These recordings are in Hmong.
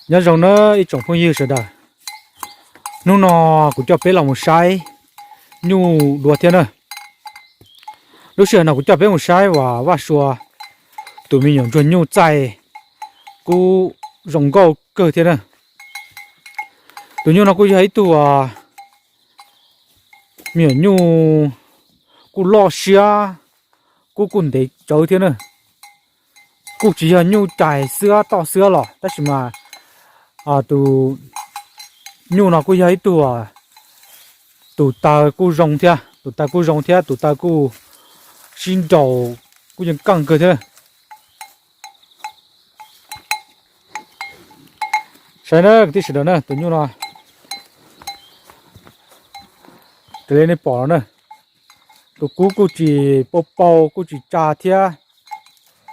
Nyob zoo na ib tsoom phooj ywg sawv daws, hnub no kuv coj peb los mus saib nyuj dua thiab na. Lub sij hawm no kuv coj peb mus saib uas Vaj Sua tus me nyuam ntsuag nyuj txaij kuj zoo nkauj kawg thiab na. Tus nyuj no kuj yog ib tug me nyuam nyuj kuj loj siab, kuj kuj ntev tsawv thiab na. Kuj tsis yog nyuj cais xwb toj xwb los tab sis mas tus nyuj no kuj yog ib tug tus taw kuj zoo thiab, tus taw kuj zoo thiab, tus taw kuj sib nraus, kuj yeej keej kawg thiab. Saib na kwv tij sawv daws na, tus nyuj no raws li nej pom no na, tus kub kuj tsis pau pau kuj tsis tsa thiab,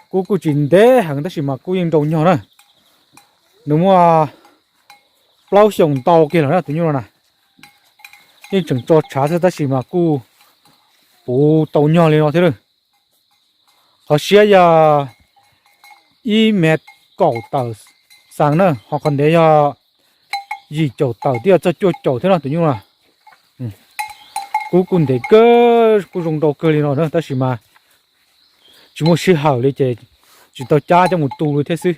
kub kuj tsis ntev heev tab sis mas kub yeej nrau nyog na. Nws muaj plaub xyoos ntau kiag lawm na tus nyuj no na. Yeej tseem tso tshav xwb tab sis mas kuj puv tau nyog li no thiab lawm. Qhov siab yog ib mev kaum tawm xees na, ho qhov ntev yog yim caum tawm twb yog txog cuaj caum thiab no tus nyuj no. Kub kuj ntev kawg kuj zoo nrau kawg li no na tab sis mas tsis muaj sij hawm li ces tsis tau cab coj mus tu li thiab xwb.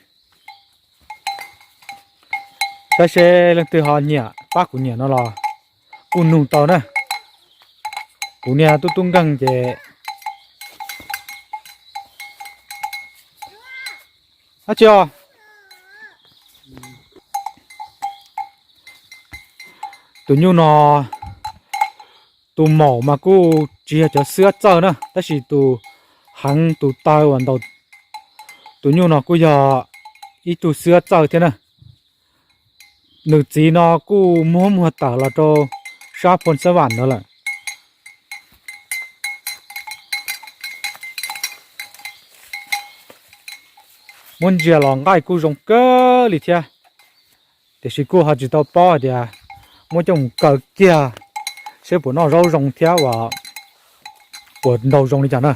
Saib seb leej twg ho nyiam pab kuv nyiam no los kuj nug tau na. Kuv niag tub tub nkeeg ces dab tsi os. Tus nyuj no tus maum mas kuj tsis yog cov xwb txawj na tab sis tus heev tus taw uas ntaus tus nyuj no kuj yog ib tug xwb txawj thiab na. Nws txiv no kuj muab muag tawm los rau sab Phoo Xab Vam ntawd lawm. Muab ntsia los nqaij kuj zoo kawg li thiab, tiam sis kuj ho tsis tau paub hais tias muab coj mus kaw kiag seb puas noj zaub zoo thiab uas puas ntaus zoo li cas na.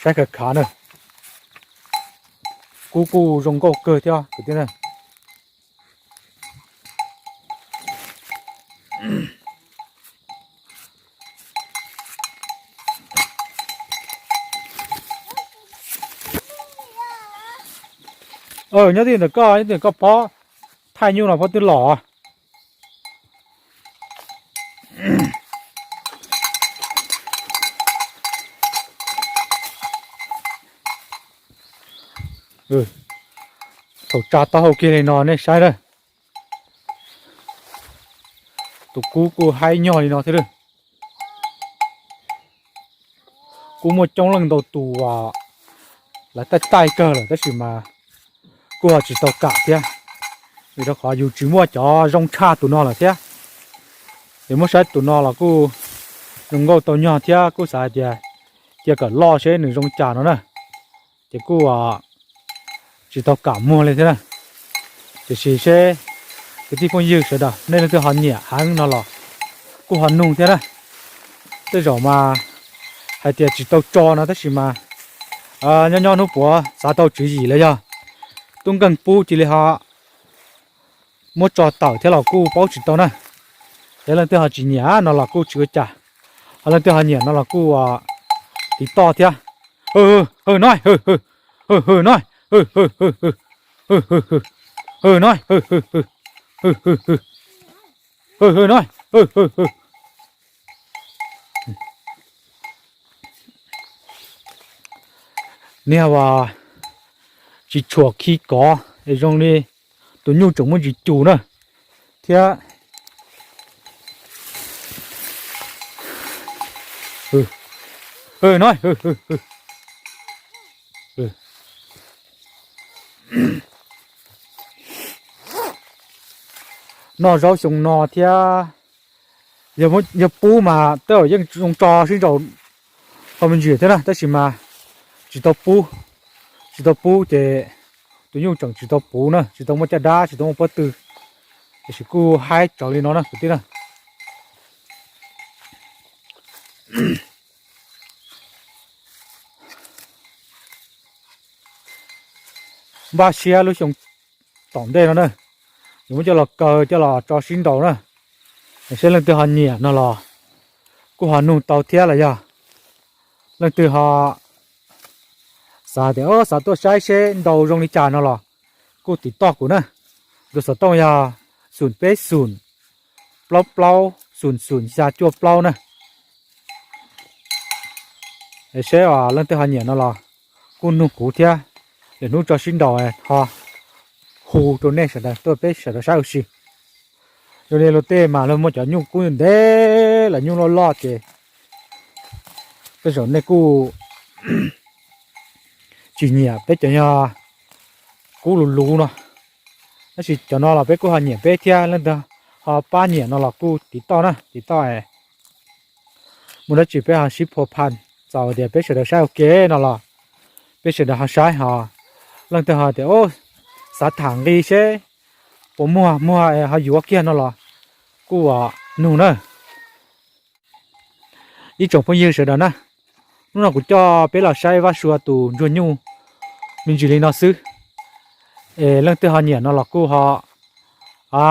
Saib khav khav na, kub kuj zoo nkauj kawg thiab kwv tij na. Nyob twj ywm ntawm koj, nyob twj ywm koj phob thaij nyuj no phob twb los. Thaum tsa taub hau kiag li no nej saib na, tus kub kuj haib nyog li no thiab. Kuj muaj coob leej ntau tus lawv taij taij kawg lawm tab sis mas kuj ho tsis tau kam thiab, vim rau qhov yus tsis muaj cov zoo tshaj tus no lawm thiab. Ces muab saib tus no los kuj zoo nkauj tau nyog thiab kuj xav hais tias cia kom loj seb nws zoo cas no na. Ces kuj tsis tau kam muag li thiab na. Tiam sis seb kwv tij phooj ywg sawv daws nej leej twg ho nyiam heev no los kuj ho nug thiab na. Tej zaum mas hais tias tsis tau tso no tab sis mas nyob nyob hnub puav xav tau tswv yim los yog tub nkeeg pub cia li ho muab tso tawm thiab los kuj paub tsis tau na. Yog leej twg ho tsis nyiam no los kuj tsis ua cas, ho leej twg ho nyiam no los kuj tiv toj thiab. Hwm, hwm, no, hwm, hwm, no, hwm, hwm, no, hwm, hwm, hwm, hwm, hwm, hwm, no, hwm, hwm, hwm. Niag uas tsis tshuam khi kov es zoo li tus nyuj tseem muaj ntsis cus na thiab. No, noj zaub xyoo no thiab, yog pub mas tej zaum yeej zoo tso sib nraus qhov me ntsis thiab na tab sis mas tsis tau pub, tsis tau pub ces tus nyuj tseem tsis tau puv na, tsis tau muaj caj dab, tsis tau muaj pob tw, tiam sis kuj haib tsawv li no na kwv tij na. npaj siab lub xyoo tom ntej no na, yuav muab coj los kaw coj los tso sib nraus na. Seb leej twg ho nyiam no los kuj ho nug tau thiab los yog leej twg ho xav tias xav tuaj saib seb ntau zoo li cas no los kuj tiv toj kuv na. Tus xov tooj yog xum peb xum plaub plaub xum xum xya cuaj plaub na. Seb leej twg ho nyiam no los kuj nug kuv thiab, lwm hnub tso sib nraus ho hu rau nej sawv daws tuaj peb sawv daws saib ua si. Zoo li luag tej mas luag muaj cov nyuj kub ntev los nyuj loj loj ces tej zaum nej kuj tsis nyiam peb cov yog kub luv luv no. Tab sis cov no los peb kuj ho nyiam peb thiab, leej twg ho pab nyiam no los kuj tiv toj na, tiv toj es muaj dab tsi peb ho sib phua pha, txaus tias peb sawv daws saib ua ke no los peb sawv daws ho saib ho. Leej twg ho tias xav tham nqi seb puas muag muag ho yuav kiag no los kuj nug na. Ib tsoom phooj ywg sawv daws na, hnub no kuv coj peb los saib Vaj Sua tus ntsuag nyuj me ntsis li no xwb. Es leej twg ho nyiam no los kuj ho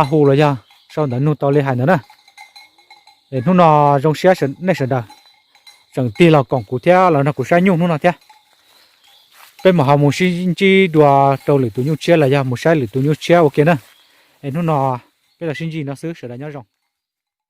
hu los yog sau ntawv nug tau li hais ntawd na. Es hnub no zoo siab nej sawv daws tseem tig los koom kuv thiab los nrog kuv saib nyuj hnub no thiab. Peb mam ho mus sib ntsib dua rau lwm tus nyuj tshiab los yog mus saib lwm tus nyuj tshiab ua ke na. Es hnub no peb los sib ntsib no xwb, sawv daws nyob zoo.